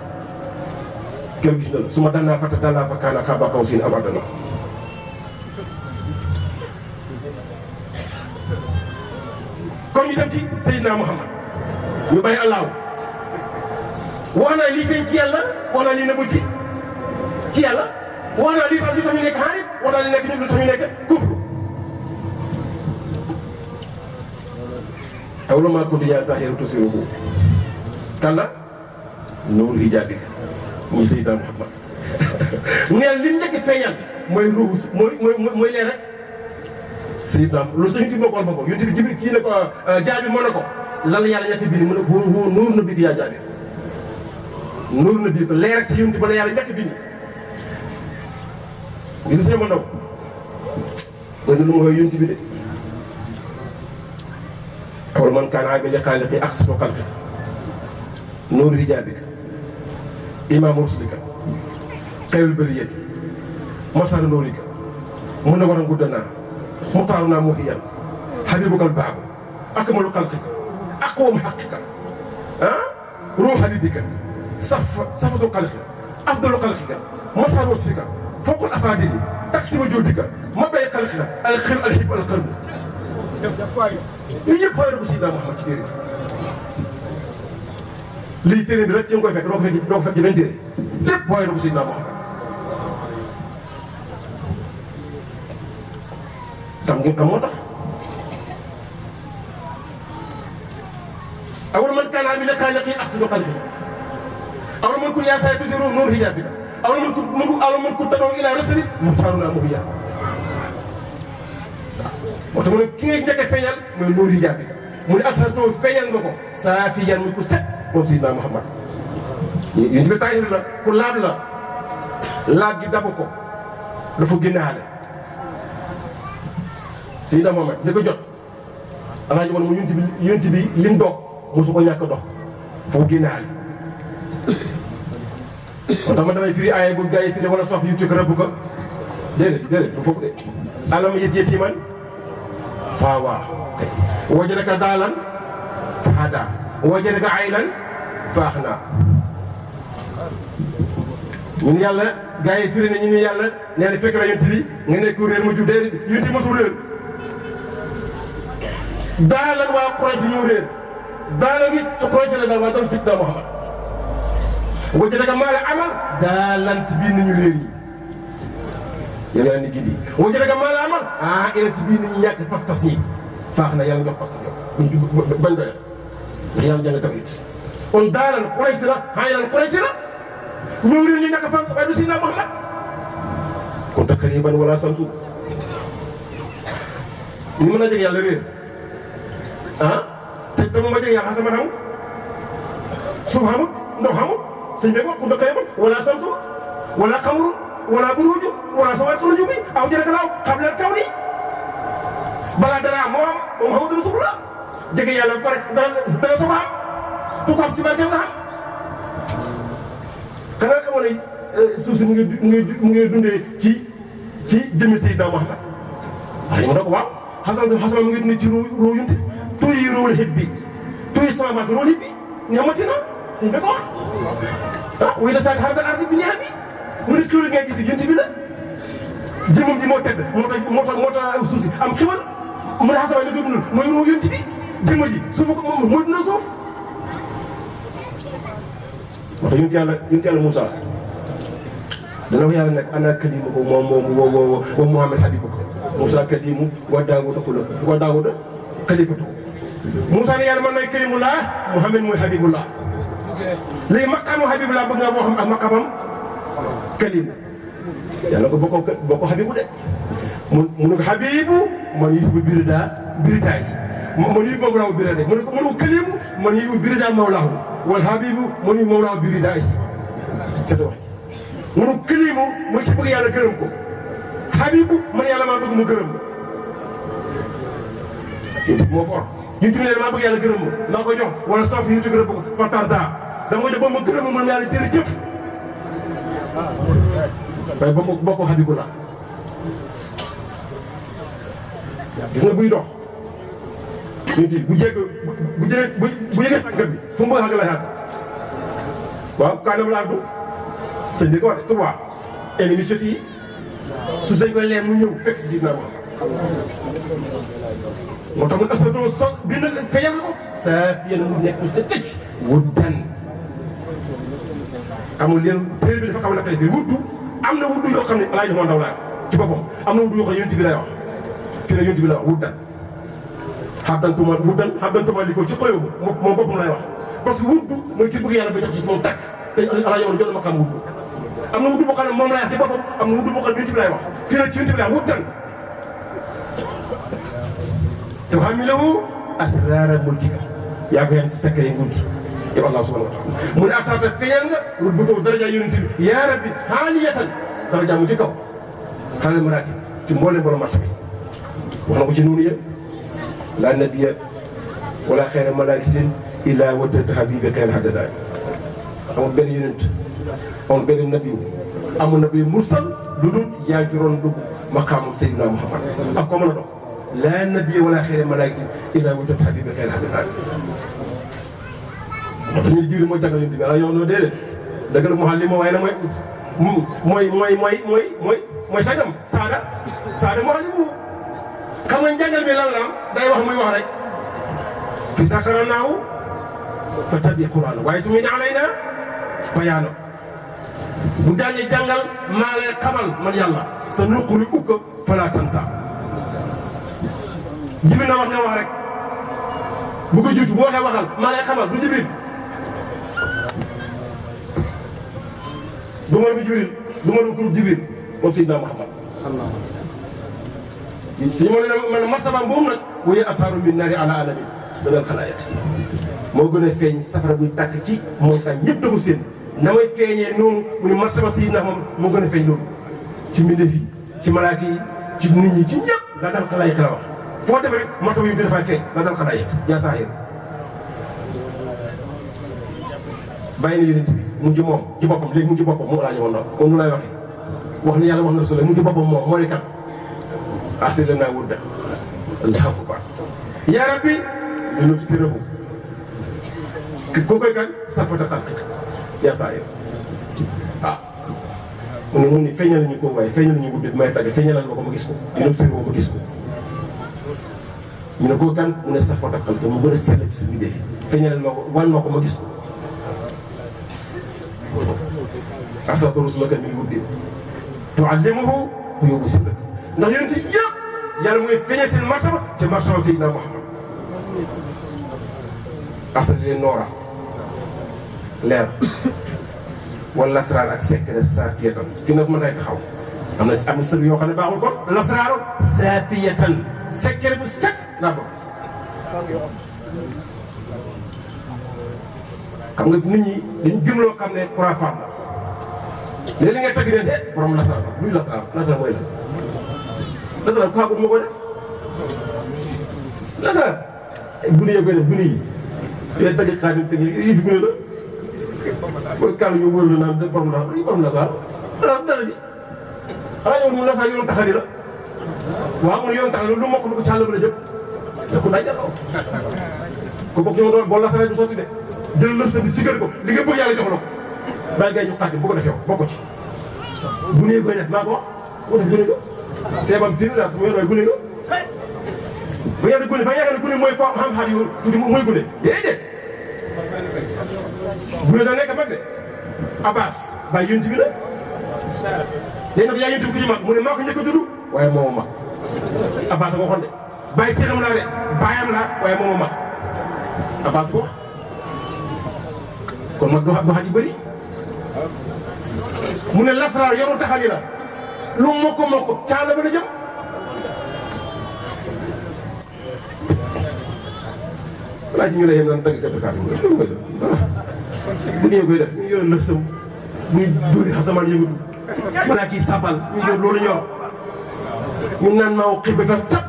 kenn gis na la su ma daan naa fàtte daan naa fa kaana xaaba kaw siin am àdduna kon ñu dem ci Seydina Muhammad ñu bàyyi allahu wax naa lii feeñ ci yàlla wax naa lii nëbbu ci yàlla wax naa lii tax ñu nekk xaarif wax naa li nekk ñu tax ñu nekk kufru awla maa kuntu yaa saahiru tusiruhu kalla nuuru hijaabika muy Seydina Muhammad neel li njëkk feeñal mooy ruuhu mooy leer rek Seydina lu suñu kii bokkoon boppam yonent bi Jibril kii ne ko Jaabir mën na ko lan la yàlla ñàkk bind mu ne wóor nuur na bi yaa Jaabir nuur na bi ko leer rek sa yonent ba la yàlla ñàkk bind gis nga sama ndaw ba lu ma koy yonent bi de awal man kaana bi li xaaliqi aqsatu xalqika nuuru hijaabika imaamu rusulika xayrul bariyati masaru nuurika mun na war a nguddanaa muxtaaru naa muhiyan xabibukal baabu akmalu xalqika aqwamu xaqika ruux habibika صفة الخلق أفضل خلقك مظهر وصفك فوق الأفاضل تقسيم جودك مبدأ خلقك الخير الحب القلب li yëpp xoolal ko Seydina Muhammad ci téere bi lii téere bi rek ci nga koy fekk doo ko fekk ci benn téere lépp xoolal ko Seydina Muhammad xam ngeen xam moo tax awal man kaana min xaaliqi ahsanu xalqi awal man kun yaa saa tusiru nuur hijaabika awal man kun tad'u ila rasuli muxtaaruna muhiyya moo tax mu ne ki ngay njëkk a feeñal mooy nuur hijaabika mu ne asartoo feeñal nga ko saa fi yan muy ku set moom Seydina Muhammad yéen bi taahir la ku laab la laab gi dabu ko dafa génnaale Seydina Muhammad li ko jot alaaji woon mu yonent bi lim dox mosu ko ñàkk dox foofu génnaale moo tax ma damay firi aaya bu gaa yi firi wala sof yu tukk rëbb ko déedéet du foofu de alam yatiiman فاوى وجدك دالا فهدى وجدك عيلا فاخنا ñun yàlla gars yi firi nañu ne yàlla nee na fekk na yonent bi nga nekk réer mu jub dee yonent mosul réer daalan waa Quraysh ñu réer daala gi ci Quraysh la daal waa doon Seydina Muhammad wajadaka maa la amal daalan ci biir nañu réer yi yow yaa ngi gindi wajadaka maa la amal ila ci biir nit ñi ñàkk pas-pas ñi faax na yàlla jox pas-pas yow bañ doyal ndax yàlla jàng tawhid kon daalan Quraysh la lan Quraysh la ñëw réer ñu ñàkk pas waaye du Seydina Muhammad kon te xariban wala samsu ni mën a jege yàlla réer te mu ma jege yàlla xasama xamul suuf xamul ndox xamul sëñ bi wax ku te xariban wala samsu wala xamul wala buruuju wala sawat nujuumi aw jërëjëf laaw xablal kaw ni balaa dara moo am moom Muhammadu Rasulullah jege yàlla ba pare dana soog a am du ko am ci barkeem nga xam. xanaa xamoon ne suuf si mu ngi dundee ci jëmmi Seydina Muhammad waaye mu ne ko waaw xasan mu ngi dundee ci ruu yunte tuy ruul xit bi tuy samawaat ruul xit bi ñamatina suñ bi ko wax wuy la saak xarbal ardi bi neex bi mu ne tuuli ngay gis yonent bi la jëmmam ji moo tedd moo tax suuf si am xiwal mu ne xasama ñu dund mooy ruu yonent bi jëmma ji suuf ko moom mooy dina suuf moo tax yonent yàlla Moussa dana ko yàlla nekk ana kalimu ko moom Muhammad habibuko Moussa kalimu wa Daawuda xalifatu Moussa ne yàlla man nay kalimullah Muhammad mooy habibullah léegi maqaamu habibullah bëgg nga boo xam ak maqaamam kalim yàlla ko bokk habibu de mu ne ko habibu man yuhibbu birida yi man yuhibbu mawlaahu birida mu ne ko kalimu man yuhibbu birida mawlaahu wal habibu man yuhibbu mawlaahu birida yi c'est wax ci mu ne kalimu mooy ki bëgg yàlla gërëm ko habibu man yàlla maa bëgg mu gërëm moo for ñu tudd leen maa bëgg yàlla gërëm maa koy jox wala soof yi ñu tudd gërëm ko fa tarda dama koy jox ba ma gërëm man yàlla jërëjëf waaye bokk Habibullah gis nga buy dox nit yi bu yëgee tànk bi fu mu bëgg a xàgg la xàgg waaw kaanam la addu sëñ bi ko wax de 3 ennemis yi su sëñ koy leen mu ñëw fekk si Seydina Muhammad moo tax mun asatoo so bi nag feeñal ko saa fi yéen mu nekk sa këcc wuddan amul leen téere bi dafa xaw a naqari fii wuddu am na wuddu yoo xam ne alaaji moo ndaw laa ci boppam am na wuddu yoo xam ne yonent bi lay wax fii la yonent bi lay wax wuddan xabdantuma li ko ci xoyo moom boppam lay wax parce que wuddu mooy ki bëgg yàlla ba jox ci moom tàkk te alaaji moo jot ma xam wuddu am na wuddu boo xam ne moom lay wax ci boppam am na wuddu boo xam ne yonent bi lay wax fii la ci yonent bi lay wax wuddan te xamilahu asraara mulkika yaa ko yan si secret nguur gi yow Allah subhanahu wa taala mu ne asarta feeñal nga wut bu taw daraja yonent bi yaa rabbi xaaliyatan daraja mu ci kaw xaalal maraatib ci mboolem borom martaba wax na ko ci nuunu ya laa nabiya wala xayra malaikatin illa waddata habibi xayra hadadaay amul benn yonent amul benn nabi amul nabi mursal lu dul yaa ngi ron dugg maqaam Seydina Muhammad ak ko mën a dox laa nabiya wala xayra malaikatin illa waddata habibi xayra hadadaay moo tax ñu ne Jibril mooy jàngal yonent bi ala yow noo déedéet dëgg la muallim waaye nag mooy sagam saada muallimu xam nga njàngal bi lan la day wax muy wax rek fi sa qara'naahu fattabi' qur'aana waaye su muy ne alayna bayaana bu jàngee jàngal maa lay xamal man yàlla sa nuqri'uka falaa tansaa Jibril na wax nga wax rek bu ko jiitu boo waxee waxal maa lay xamal du Jibril du ma bu Jibril du ma bu Jibril moom Seydina Muhammad si ma ne martabaam boobu nag waaye asaaru min naari ala alamin danal xalaayat moo gën a feeñ safara buy tàkk ci montagne ñëpp da ko seen na may feeñee noonu mu ne martaba Seydina moom moo gën a feeñ loolu ci mbindeef yi ci malaaka yi ci nit ñi ci ñëpp la dal xalaayat la wax foo demee rek martaba yi dafay feeñ la dal xalaayat yaa saahir bàyyi na yonent bi mu ci moom ci boppam léegi mu ci boppam moom laa ñëwoon na moom nu lay waxee wax ni yàlla wax na Rasul mu ci boppam moom moo ne kat asile naa wut da allahu akbar yaa rabbi li nuti si rëbu ko koy kan safata xalqik yaa saa yow mu ni feeñal nañu ko waaye feeñal nañu guddi may tàgge feeñalal ma ko ma gis ko li nuti si rëbu ma gis ko ñu ne ko kan mu ne safata xalqik mu gën a sell ci sa biddeef feeñalal ma ko wan ma ko ma gis ko asatu rusulaka min guddi tuallimuhu ku yóbbu si dëkk ndax yonent yëpp yàlla mooy feeñee seen martaba ca martaba Seydina Muhammad asal leen noora leer wala lasraar ak secret saafiyatan fi nag mën nay taxaw am na sër yoo xam ne baaxul kon lasraaru saafiyatan secret bu set laa bëgg xam nga nit ñi dañ gëm loo xam ne xuraafaat la léeg-léeg ngay tagg ne de borom lasraar la luy lasraar lasraar mooy la lasaraar ku xamul ma koy def lasaraar gune yi koy def gune yi yooyu tagg xaadim tëgg yi fi gune la mooy kàll ñu wër la naan borom lasaraar dara ji xanaa ñëw mu lasaraar yoonu taxari la waaw mu ne yoonu taxari lu mokk lu ko càll ba la jëm da ko daaj jàlloo ko bokk ñu ma doon boo lasaraar du sotti de jël lësta bi sigal ko li nga bëgg yàlla jox la ko bàyyi gay ñu xaadim bu ko def yow bokk ci gune yi koy def maa ko wax bu def gune ko seebam dina daal su ma yoree gune nga bu ngeen di gune fa yaakaar ne gune mooy ko xam xaar yu tuuti mooy gune déedéet gune da nekk mag de Abbas bàyyi yonent bi la léegi nag yaa yonent bi ku ci mag mu ne maa ko njëkk a judd waaye moo ma mag Abbas a ko waxoon de bàyyi teexam laa de bàyyam laa waaye moo ma mag Abbas ko wax kon mag du xaj yu bëri mu ne lasraar yoru taxali la lu mokk caala ba la jëm balaa ci ñu lay yem naan dagg kat xaalis bu ñu koy def ñu yore lësëm muy dóori xasamaan yëngatu balaa kii sabal ñu yor loolu ñor ñu naan maa xib ba fas tap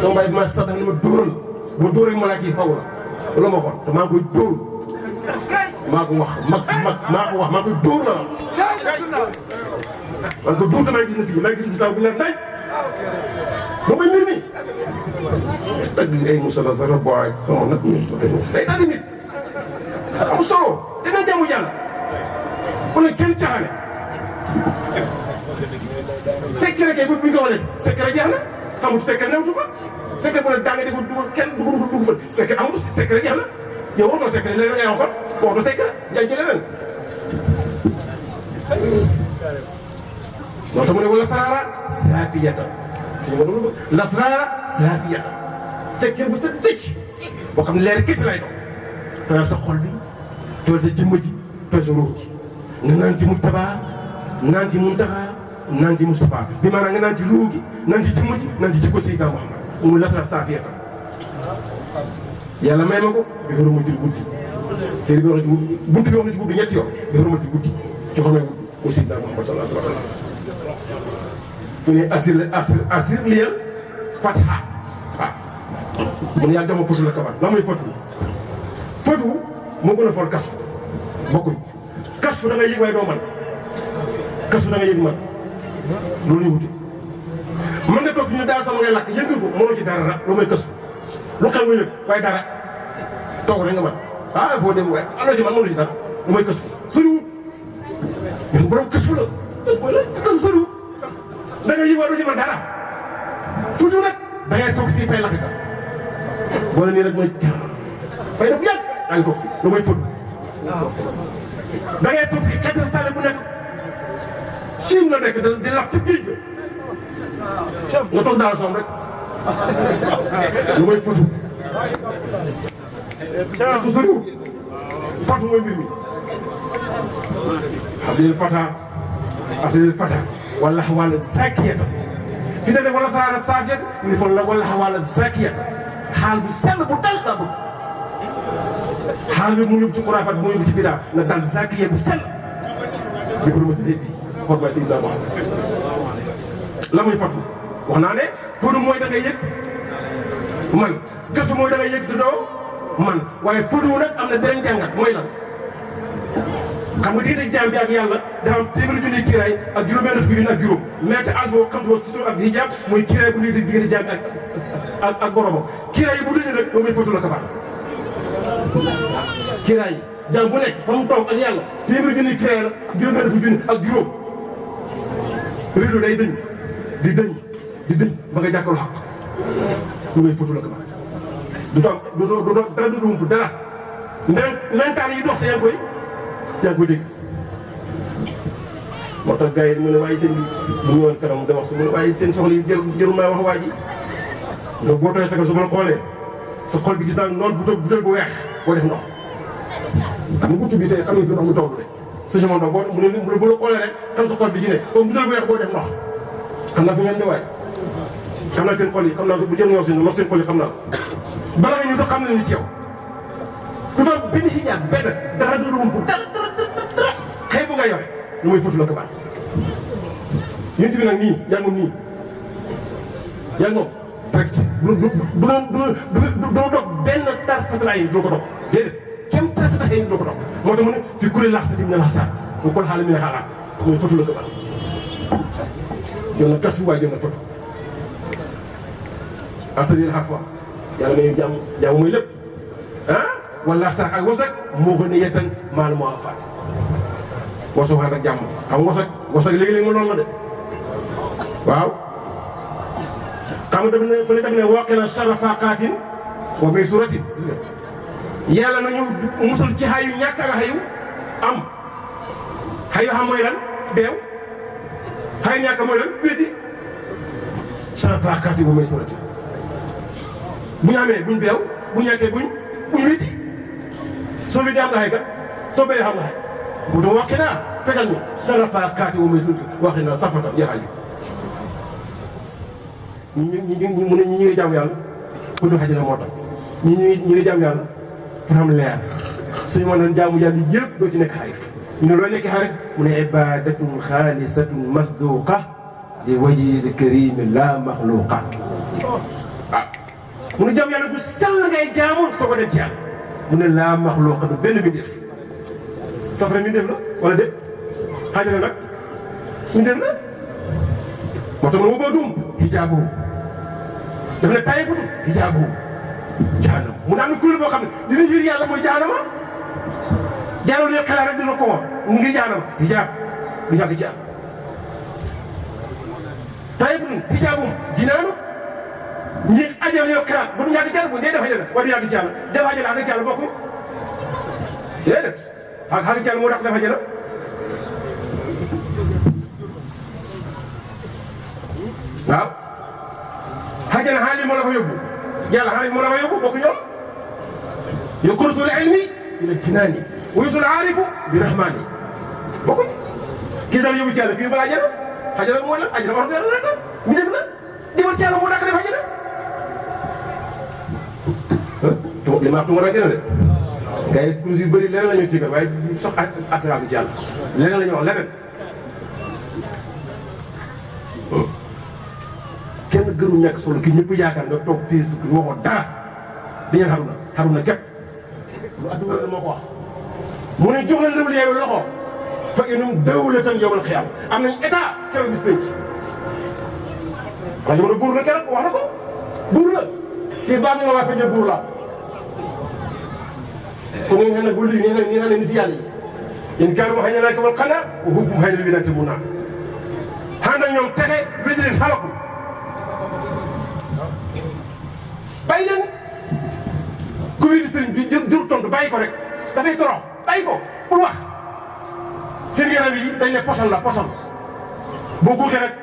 sama mbay bi ma sax dafa ne ma dóoral boo dóoree malaa kii xaw la loolu ma xool te maa ngi koy dóor maa ko wax maa ko wax maa koy dóor la wax man ko duuta maa ngi gis na tii maa ngi gis taw bi leer nañ moo koy mbir mi dagg ay musala sa rabo ak xamoon nag day dagg nit am solo dina jàmm yàlla bu ne kenn caxane secret kay bu ñu ko wane secret jeex na amul secret newtu fa secret bu ne daa nga di ko dugal kenn dugg fa secret amul secret jeex na yow waxtoo secret leneen ngay waxoon waxtoo secret yaa ngi ci leneen moo tax mu ne wala saraara saafiyata la saraara saafiyata secret bu sa dëcc boo xam ne leer kese lay doon tooyal sa xol bi tooyal sa jëmm ji tooyal sa ruux ji nga naan ci Mujtaba naan ci Muntaxa naan ci Mustafa bi maanaam nga naan ci ruux gi naan ci jëmm ji naan ci jikko Seydina Muhammad mu la saraara saafiyata yàlla may ma ko bi xarumatil guddi téere bi wax na ci guddi buntu bi wax na ci guddi ñetti yoon bi xarumatil guddi ci xormay guddi Seydina Muhammad sallallahu alayhi wa sallam fu ne asir liyal fatha mun yaa jox ma fotu la kaban la muy fotu moo gën a for kas bokkuñ kas fu da ngay yëg waaye doo man kas fu da ngay yëg man loolu ñu wuti mën nga toog fi ñu daal sama ngay lakk yëngal ko mënoo ci dara lu may kas lu xew nga yëg waaye dara toog rek nga man ah foo dem waaye allo ji man mënu ci dara lu may kës fu soriwul ñun borom kës fu la kës mooy la kës soriwul da nga yi waru ci man dara futu nag da ngay toog fii fay lakk ka wala nii rek mooy fay def yàgg daa ngi toog fii lu may fëtu da ngay toog fii Kyrgyzstan bu nekk Chine la nekk di lakk ci géej ga nga toog daal soom rek lu may fëtu su soriwul fatu mooy mbir mi abdil fata asidil fata wala xawaala zakiyata fi ne wala saara saafiyat ni fa la wala xawaala zakiyata xaal bu sell bu dal la bëgg xaal bi mu yóbbu ci xuraafaat mu yóbbu ci bidaa na dal zakiya bu sell bi hurmati léegi xool mooy Seydina Muhammad la muy fatu wax naa ne fatu mooy da ngay yëg man gëstu mooy da ngay yëg dudoo man waaye fatu nag am na beneen jàngat mooy lan xam nga diine jaam bi ak yàlla dafa am téeméeri junni kiiraay ak juróom-benn fukki junni ak juróom mais te alfa xam nga surtout ak hijab mooy kiiraay bu nekk diggante jaam bi ak boromam kiiraay yi bu dëñu nag moom mooy fatu la kabaar kiiraay yi jaam bu nekk fa mu toog ak yàlla téeméeri junni kiiraay la ak juróom-benn fukki junni ak juróom rido day dëñ di dëñ ba nga jàkkalu xaq lu ngay fatu la kabaar du toog dara du rump dara mentaan yi dox sa yaa ngi koy dégg moo tax gars yi mu ne waaye seen bu ñu woon kanam da wax su mu ne waaye seen soxla yi jërul maa wax waa ji donc boo tooyee sa su ma la xoolee sa xol bi gis naa noonu butéel bu weex boo def ndox xam nga guttu bi tey xam nga fi ndox mu toll de sa jamono ndox boo mu ne bu la xoolee rek xam sa xol bi ci ne comme butéel bu weex boo def ndox xam naa fi ngeen di waay xam naa seen xol yi xam naa bu jëm ñëw seen ndox seen xol yi xam naa bala nga ñu sax xam na ni ci yow ku doon benn xijaab benn dara du lump dara xëy bu nga yore lu muy fóotu la ko baat ñun bi nag nii yaa ngi moom nii yaa ngi moom direct du dog benn tar fatalaay yi doo ko dog déedéet kenn tar fatalaay yi doo ko dog moo tax mu ne fi kuréel lax sa tim ne lax saa mu kon xaaral mi ne xaaraat muy fóotu la ko baat yow nag kas waaye yow nag fóotu asali la fois yàlla may jàmm mooy lépp ah wala sax ak wasak moo ko ne yettan maal moo faat wasak wax nag jàmm xam nga wasak léegi-léegi ma loolu la de waaw xam nga daf ne fële daf ne waqi na sarafaqaatin wa may suratin gis nga yàlla na ñu musul ci xayu ñàkk ak xayu am xayu xam mooy lan beew xayu ñàkk mooy lan weddi sarafaqaatin wa may suratin bu ñu amee buñ beew bu ñàkkee buñ weddi soo fi am nga xay kat soo béyee xam nga xay bu doon waxi naa fekkal ñu sarafaqaatin wa may suratin waxi naa safata yaxaaju ñi mu ne ñi ngi jàmm yàlla pour ñu xajana moo tax ñi ngi jàmm yàlla pour am leer suñu mën doon jaamu yàlla yëpp doo ci nekk xarit ñu ne looy nekk xarit mu ne ibadatun xaalisatun masduqa li wajhi karimi la maxluqa ah mu ne jàmm yàlla du sell ngay jaamu soo ko dem ci yàlla mu ne la maxluqa du benn bi def safara mi def la wala déet xajana nag mi def la moo tax mu boo duum hijaabu daf ne tayi futu hijaabu jaanam mu ne am na kuréel boo xam ne dina jur yàlla mooy jaanama jaanam dañoo xelaat rek dina ko woon mu ngi jaanama hijaab du yàgg ci am tayi futu hijaabum jinaanu ñi ajal ñoo xelaat bu du yàgg ci yàlla bu dee def ajal waaye du yàgg ci yàlla def ajal ak ci yàlla bokku déedéet ak ci yàlla moo tax def ajal waaw xajana xaalis moo la fa yóbbu yàlla xaalis moo la fa yóbbu bokk ñoom yukursul ilmi ila jinaani wa yusul aarifu bi rahmaani bokkuñ kii dara yóbbu ci yàlla kii balaa jana xajana mooy lan ajana wax dëgg la ñu def la demal ci yàlla moo dàq def xajana li ma wax tuuma rek de gars yi kurus yu bëri leneen la ñuy sigal waaye sox affaire bi ci yàlla leneen la ñuy wax leneen kenn gënu ñàkk solo ki ñëpp yaakaar nga toog téye sukk waxoo dara di ngeen xaruna képp lu adduna la moo ko wax mu ne jox leen lawul yeewu loxo fa inum dawlatan yawmal xiyaam am nañ état keroog bis penc wax jamono buur la keroog wax na ko buur la kii baax na la waa feñe buur la kon ngeen xam ne wëlu yi ngeen xam ne nit yàlla yi yéen kaaru xëy na laay ko wal xanaa wa hukum xëy na bi naati mun naa xanaa nag ñoom texe wéddi leen xalaku bàyyi leen ku wéddi sëriñ bi jur tontu bàyyi ko rek dafay torox bàyyi ko pour wax seen yaram yi dañ ne poson la poson boo guuxee rek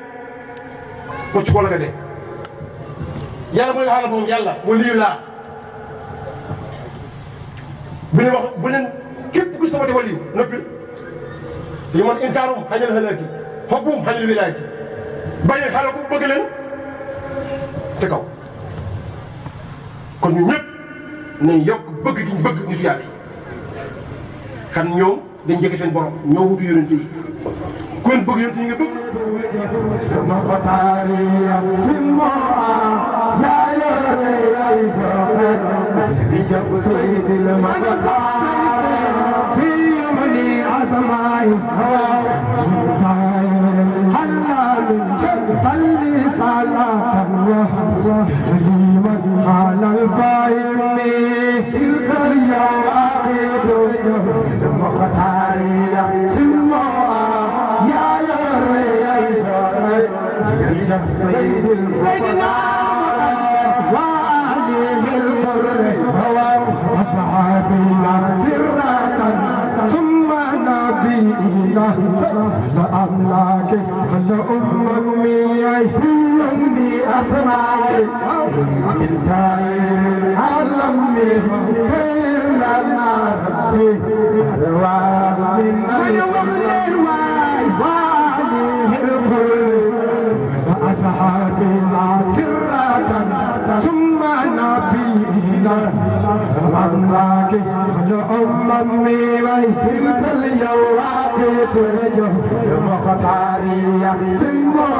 wacc ko la nga dee yàlla mooy xaaral moom yàlla moo lii laa bu leen wax bu leen képp ku sabati waliyu noppi si man inkaarum xañal halaki xobbum xañal wilaayati bàyyi xaaral ko bëgg leen ci kaw kon ñu ñëpp nañ yokk bëgg gi ñu bëgg nitu yàlla yi xam ñoom dañ jege seen borom ñoo wutu yonent yi ku leen bëgg yonent yi nga bëgg ma ko taari simmo ya yore ay joxe bi jab sayyidil maqsad fi yawmi azmai halal salli salatan wa tasliman ala al-qaimi tilka al-yawaqit ma ko taari simmo ya yore سيدنا وآله البر وصحابنا سرة ثم نبينا لأملاك لأممي أمي أسمعك انت علمي خير لنا ربي أرواح من وآله البر أصحابنا سرة ثم نبينا أملاك لأممي وتلك اليوم ترجو مختارية سموع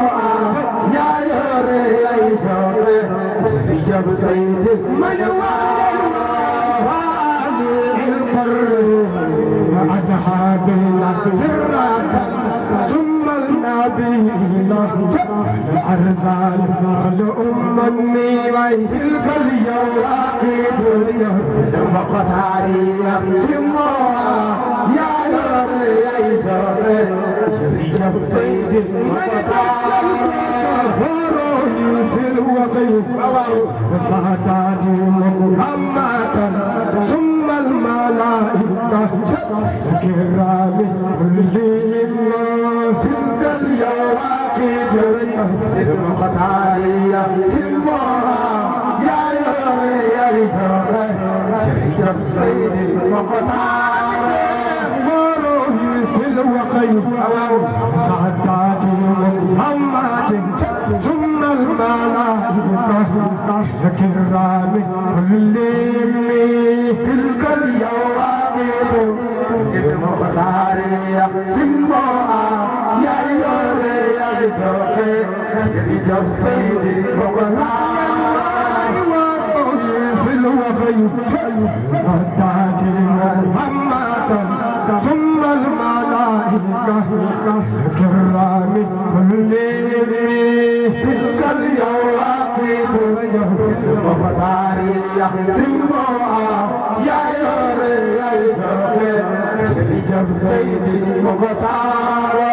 يا يوري يا جب سيد من وآله البر أصحابنا سرة ثم النبينا أرسال لأممي وتلك اليواقيت مقطعية سموع يا جب سيد المقطع ورويس الوغيب وسعدات محمد ثم الملائكة الكرام كلهم تلك اليواقيت المقطعية سموع يا جب سيد المقطع الوخيب سعدات محمد ثم الملائكة الكرام كلهم تلك اليواقيت المختارية سموع يا جب سيد المقطع ورويس الوخيب سعدات محمد ثم الملائكة الكرام كلهم تلك اليواقيت المختارية سموع يا جب سيد المختار